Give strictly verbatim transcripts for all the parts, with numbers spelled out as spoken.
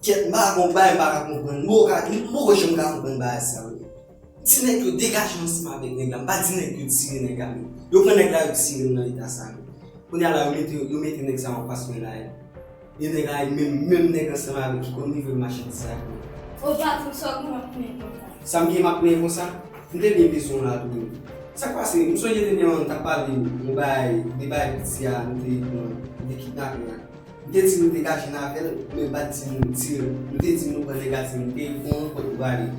Kèt, m pa konn bagay, m pa ka konprann. M poko ka, m poko janm ka konprann bagay sa yo. Di nèg yo degaje ansanm avèk nèg la. M pa di nèg yo tire nèg la, men yo pran nèg la, yo tire l nan eta sa, men. Kounye a la, yo mete, yo mete nèg sa anfas mwen la, e. E nèg la, e menm, menm nèg ansanm avèk ki konn livre machandiz la, men. O patwon, sa w gen w ap plenyen konsa? Sa m gen m ap plenyen konsa? M te byen bezwen w la tou. Sa k pase? M sonje te gen yon, t ap pale yon bagay, de bagay piti a, nou te pran, nou te kidnape a. M te di nou degaje n avè l, men m pa t di nou tire l. Nou te di nou pran nèg la, nou te gon yon pòt pou ale.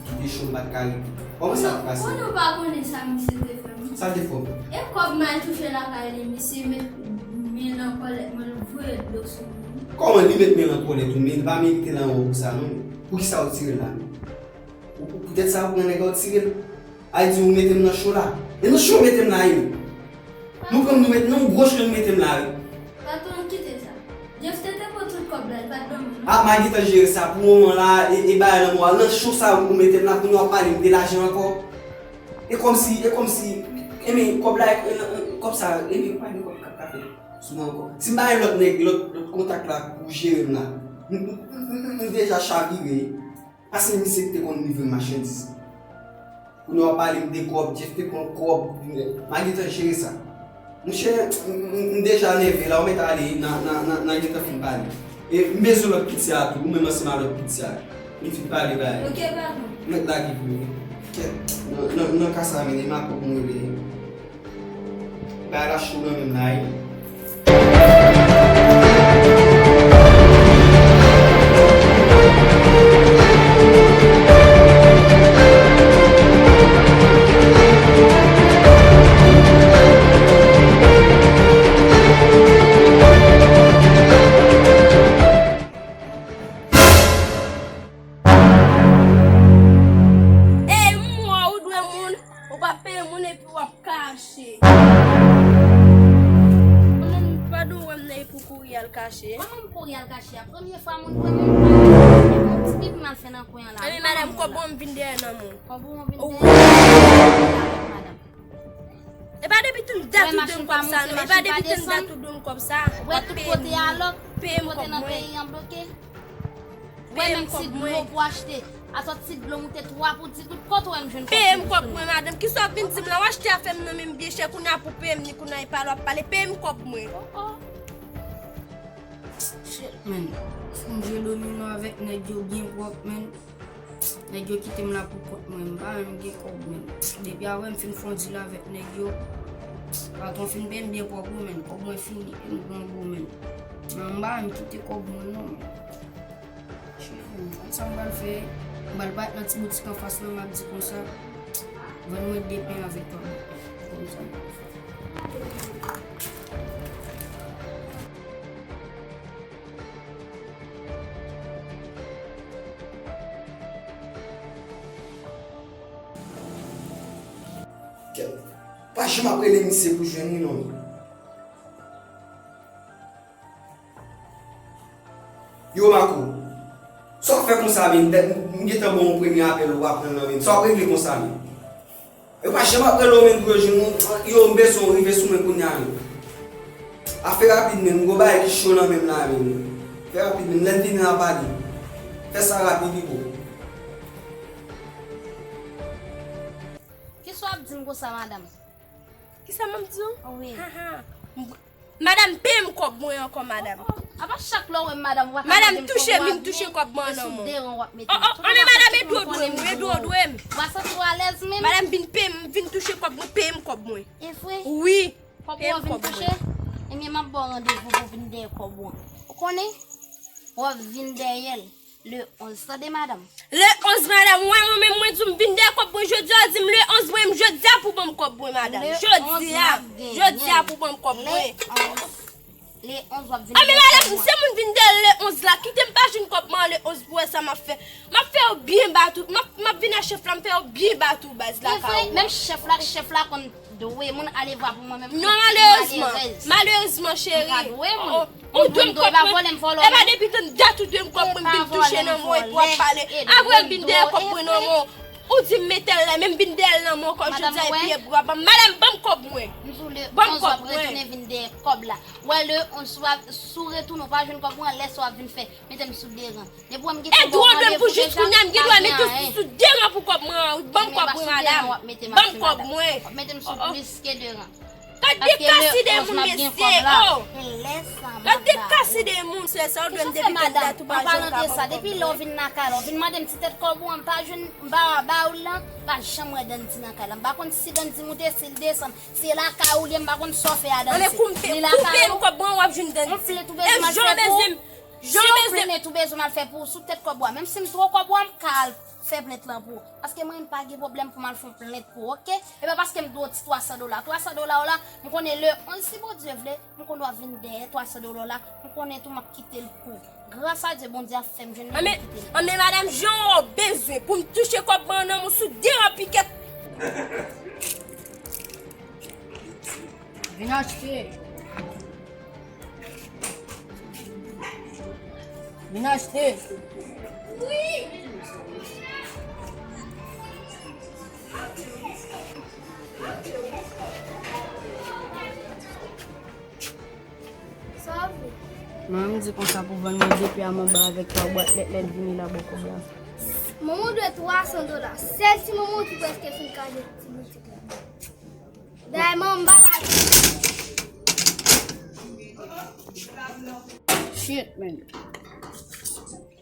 Kite cho m pa t ka rete. Kòman sa ap pase? Konnen w pa konnen sa misye te fè m. Sa l te fè w? E kòb m al touche lakay li, misye met men l an kòlèt mwen, l voye dlo sou mwen. Kòman li met men l an kòlèt ou, men li pa merite l anwo pou sa non. Poukisa w tire l la menm? Ou, ou, poutèt sa ou pran nèg la ou tire l. Ay di ou mete m nan cho la. E nan cho ou mete m la wi. Nou pran m nou met nan yon gwo cho nou mete m la wi. Patwon, kite sa. Jeff te te pran tout kòb la, li pa t ban mwen non. Ah, m a gentan jere sa pou moman la, e, e bagay lan mò a. Nan cho sa ou mete m la, kounye a w ap pale m de lajan ankò. E kòmsi, e kòmsi, e men kòb la, e, e, kòb sa, e men pa gen kòb k ap ka fè sou mwen ankò. Si m pa gen lòt nèg, lòt, lòt kontak la pou jere m la, m, m, m, m, m deja chavire. Paske misye ki te konn livre machandiz. Kounye a w ap pale m de kòb, Jeff te pran kòb, m a gentan jere sa. Monchè, m, m, m deja nève la, ou mèt ale, n a, n a, n a, n a gentan fin pale. E m bezwen lòt piti a tou, ou menm ansanm a lòt piti a. Nou fin pale bagay. Ok, patwon. M mèt lage pou ou. Kèt, nan, nan, nan ka sa, men, e m ap mwen rele. Bagay la cho nan men m la wi. Ey, m wè w dwe moun, ou pa peye moun epi w ap kache. Kòman m pa dwe wè m nan epi w kouri al kache? Kòman m kouri al kache a? Premye fwa moun, premye moun pa di m ti pipi m al fè nan kwen an la. Ebyen, madanm, kòb mwen m vin dèyè nan men w. Kòb ou vin dèyè nan men w, madanm. E pa depi tan dat ou dwe m kòb sa non. E pa depi tan dat ou dwe m kòb sa. Ou wè tout kote a lòk, tout kote nan peyi an bloke. Ou wè menm ti dlo pou achte. Atò ti dlo moute twa pou di goud, kote w wè m jwenn kòb? Peye m kòb mwen, madanm. Kisa w ap vin di m la? W achte afè m nan men m byen chè, kounye a pou peye m ni kounye a e pale w ap pale. Peye m kòb mwen. Oh, oh. Shit, man. Fò m jwe domino avèk nèg yo byen pwòp, man. Nèg yo kite m la pou kont mwen, m pa menm gen kòb, man. Depi apre m fin fè yon deal avèk nèg yo, patwon fin peye m byen pwòp wi, man. Kòb mwen fini, e m pran gwo, man. Men m pa menm kite kòb mwen non, man. Shit, man. Konn sa m pral fè? M pral parèt nan ti boutik anfas lan, m ap di konsa, vann mwen de pen avèk kòb. Konn sa m pral fè. Kèt. Pa janm ap rele misye pou jwenn li non. Yo, Marco, sa w ap fè konsa, men? M gentan ba w yon premye apèl, ou pa pran l nan men m. Sa w ap regle konsa, men? Yo pa janm ap rele w menm pou yo jwenn ou. Yo, m bezwen w, rive sou mwen kounye a menm. A, fè rapid menm, m gon bagay ki cho nan men m la menm. Fè rapid menm, lè m vini n a pale. Fè sa rapid, Ibo. Kisa w ap di m konsa, madanm? Kisa m ap di w? Wi. Ha, ha. M Madanm, peye m kòb mwen ankò, madanm. Apa chak lè w wè m, madanm, ou pa ka mande m kòb mwen? Madanm, touche, vin touche kòb mwen nan men w. Oh, oh, oh, men madanm, e dwe w dwe m, e dwe w dwe m. Ou pa santi w alèz menm? Madanm, vin peye m, vin touche kòb mwen, peye m kòb mwen. E vre? Wi, peye m kòb mwen. Kòb ou vin touche? Ebyen, m ap ba w randevou pou w vin dèyè kòb ou an. Ou konnen? W ap vin dèyè l. Le onz, tande, madanm. Le onz, madanm, ou wè mwen menm, mwen di w m vin dèyè kòb mwen jodi a, ou di m le onz, mwen menm jodi a pou ban m kòb mwen, madanm. Jodi a, jodi a pou ban m kòb mwen. Le onz, w ap vin dèyè kòb mwen. A, men madanm, m se moun vin dèyè le onz la, kite m pa jwenn kòb mwen le onz pou wè sa m ap fè. M ap fè yo byen ba tou, m ap, m ap vin a chèf la, m fè yo byen ba tou baz lakay ou. Menm chèf la, chèf la konn dwe moun alevwa pou mwen menm. Non, malerezman. Malerezman, cheri. Ou dwe m kòb mwen. E pa depi tan dat ou dwe m kòb mwen, m vin touche nan men w epi w ap pale. Apre m vin dèyè kòb mwen nan men w. Ou di m mete l la, men m vin dèyè l nan men w ankò jodi a epi ebre w ap ban m. Madanm, ban m kòb mwen. M di w le onz w ap retounen vin dèyè kòb la. Wè le onz si w ap, si w retounen w pa jwenn kòb mwen, lè sa w ap vin fè, mete m sou de ran. Depi w wè m gen yon bon randevou deja, m pa gen anyen. Sou de ran pou kòb mwen an. Ban m kòb mwen, madanm. Ban m kòb mwen. W ap mete m sou plis ke de ran. Gad de kasi de moun, mesye, oh. Gad de kasi de moun, sè sa, ou dwè m depi tèt dat ou pa jwenn kòb mwen. Depi lè w vin lakay la, w vin mande m ti tèt kòb ou an, m pa jwenn, m pa ba ou l lan, m pa janm wè Dandi nan kay la. M pa konn si Dandi moute, si l desann, si lakay ou l ye, m pa konn sa w fè a Dandi. Li lakay ou, kòb mwen w ap jwenn Dandi. Yon plent ou bezwen m al fè pou ou. Si yon plent ou bezwen m al fè pou ou sou tèt kòb ou a, menm si m tro kòb ou a, m ka al fè plent lan pou ou. Paske mwen, m pa gen pwoblèm pou m al fè yon plent pou ou, oke? E pa paske m dwe w ti twa san dola. Twa san dola w la, m konnen le onz, si Bondye vle, m konnen w ap vin dèyè twa san dola w la. M konnen tou m ap kite l pou ou. Gras a Dye, Bondye ap fè m jwenn li, m kite l pou ou. Anben, madanm, jan w bezwen pou m touche kòb mwen nan men w sou de ran pikèt. Vin achte. Vin achte. Sa w vle? Manman m di konsa pou vann mwen de pye a manba avèk twa bwat lèt lèt vini la bò kòb la. Manman w dwe twa san dola. Sèl ti manman w ki prèske fin kraze ti boutik la. Dayè, manman m pa ka. Shit, man.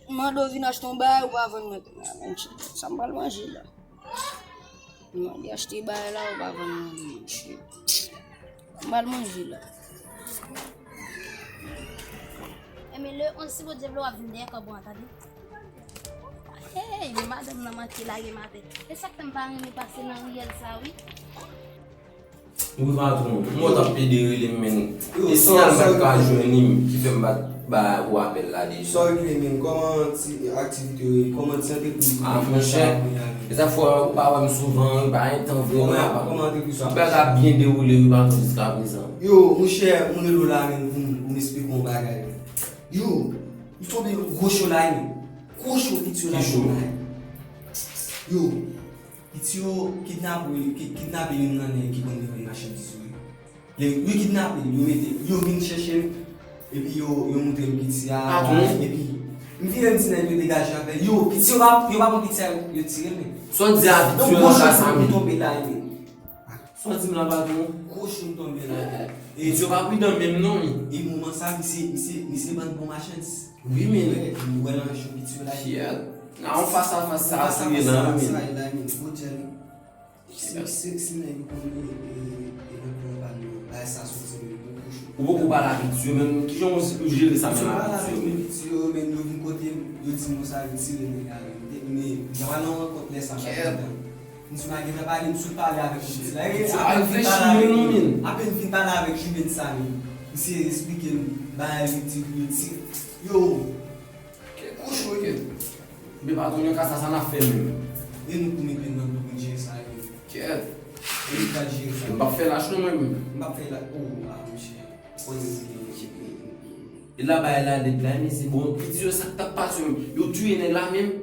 M mande w vin achte yon bagay, ou pa vann mwen kounya, man. Shit, sa m pral manje la? M mande achte bagay la, ou pa vann mwen li, man. Shit. M pral manje la. Enben, le onz, si Bondye vle, w ap vin dèyè kòb ou an, tande? Hey, men madanm nan manke lage m atè. E sa k fè m pa renmen pase nan riyèl sa, wi. Wi, patwon, m wè w t ap plede rele m, men e siyal m pa t ka jwenn li, ki fè m pa t ba ou apèl la deja. Sa w regle, men kòman ti aktivite yo ye? Kòman ti antrepriz ou? Ah, monchè, e sa fè w pa wè m souvan, wi, pa gen tan vrèman. Kòman, kòman antrepriz ou ap mache? Bagay la ap byen dewoule, wi, patwon, jiskaprezan. Yo, monchè, m rele w la, men, pou m, pou m esplike w yon bagay. Yo, m tonbe nan gwo cho la, wi. Gwo cho, piti yo la. Ki cho? Yo, piti yo kidnape, ki, kidnape youn nan nèg ki konn defann machandiz yo, wi. Lè yo kidnape l, yo mete, yo vin chèche m, epi yo, yo montre m piti a, epi m vire m di nèg yo degaje avè l. Yo, piti yo pa, yo pa pran piti a, yo tire, men. Sa w di a, piti yo nan kay sa, men. Donk, gwo cho m tonbe la, men. Sa w di m la, patwon? Gwo cho m tonbe la. Piti yo pa pridan menm non, men. E moman sa, misye, misye, misye vann bon machandiz. Wi, men. Wi, m wè nan cho piti yo la. Shit. Nan yon fas a fas sa ap touye nan, men. Sa e la, men. Gwo djèl. Si, si, si nèg yo konn e, e, e nan plan pa nou, bagay sa soti, men, bon kou cho. Ou poko pale avèk piti yo, men kijan w jere sa menm avèk piti yo, men? Piti yo, men, yo vin kote m, yo di m konsa, yo tire nèg la, men. Men, m pa nan rankont lè sa, m pa t gentan. M di m a gentan pale, m sot pale avèk piti la. E apèn fin pale avèk li, apèn fin pale avèk li, men sa, men. Misye esplike m bagay li di pou yo tire. Yo! Kèt, kouch, kèt. Men patwon, nan ka sa, sa n ap fè menm? E nou pou mete nan dlo pou n jere sa, e. Kèt. E nou pral jere sa. M p ap fè lach non, mwen menm. M p ap fè lach. Oh, ah, monchè. Konnen se gen. E la, bagay la lèd la, men se bon. Piti yo, sa k t ap pase menm? Yo touye nèg la menm?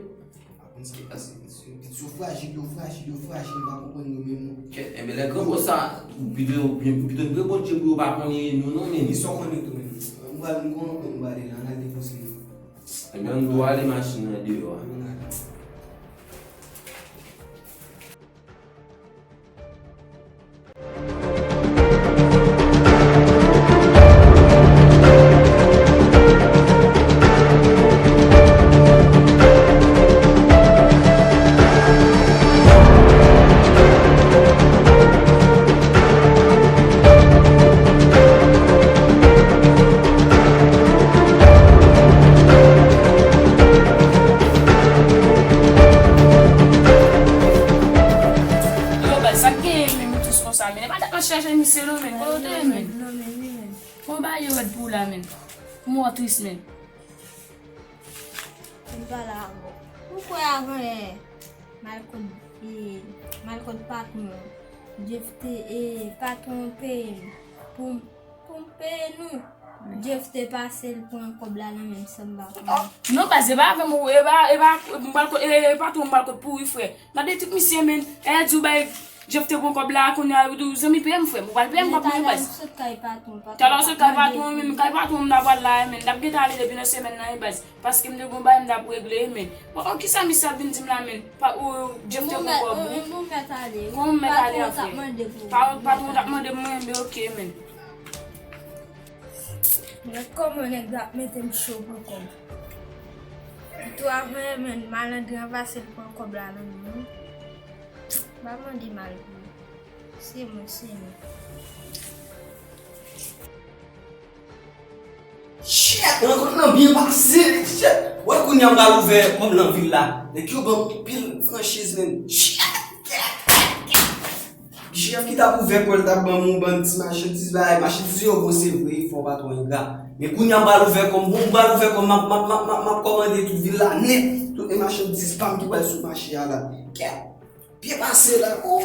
Aprann sa k pase, mesye. Piti yo frajil, yo frajil, yo frajil, m pa konprann yo menm non. Kèt, enben lè gran bòs sa, ou pito, ou pito priye Bondye pou yo pa konnen nou non, men. Kisa w konnen tou menm? M pral, m gon rankont m prale la, ann al depoze nou. Enben, ann tou ale machin nan deyò a. Ann ale. Yo, baz, sa k genyen menm, ou tris konsa, men? E pa dat m ap chèche misye non, men. Kote w te ye, men? Bon, bagay yo rèd pou w la, men. Mwen tris, men. Vin pale avè w. Ou kwè avan yè, m al kot, e, m al kot patwon Jeff te, e, patwon peye m pou, pou m peye nou. Jeff te pase l pran kòb la nan men m san m pa konnen. Non, baz, e pa avè m, e pa, e pa, m pral ko-, e, e patwon m pral kot pou wi, frè. Gade tout misye, men, e di w bay Jeff te pran kòb la, kounye a, ou di w zanmi peye m, frè m, ou pral peye m kòb mwen, baz. Talè w sot kay patwon, men kay patwon m ta pral la, men, n ap gentan ale depi nan semèn nan, wi, baz. Paske m te gon bagay m t ap regle, men. Bon, kisa misye ap vin di m la, men? Pa, ou, Jeff te pran kòb ou. Kòman m mèt ale? Patwon t ap mande pou ou. Patwon t ap mande m, mwen, men, ok, men. Gad kòman nèg la ap mete m cho pou kòb. Li tou avan, men, malandren an pase l pran kòb la nan men m. Pa mande mal pou li. Se mwen, se mwen. Shit, rankont lan byen pase. Shit. Wè, kounye a m pral ouvè kòm nan vil la. Nèg yo ban m pil franchiz, men. Shit. Jeff ki t ap ouvè kò l, t ap ban m yon bann ti machandiz, bagay, machandiz yo bon, se vre, fò pa twò engra. Men kounye a m pral ouvè kò m, bon, m pral ouvè kò m, m ap, m ap, m ap, m ap, m ap kòmande tout vil la nèt. Tout machandiz pa m ki pral sou mache a la. Kèt. Byen pase la, o.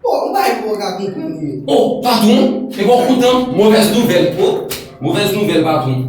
O, yon bagay m poko ka konprann, wi. O, patwon, e bon kontan, movèz nouvèl. O, movèz nouvèl, patwon.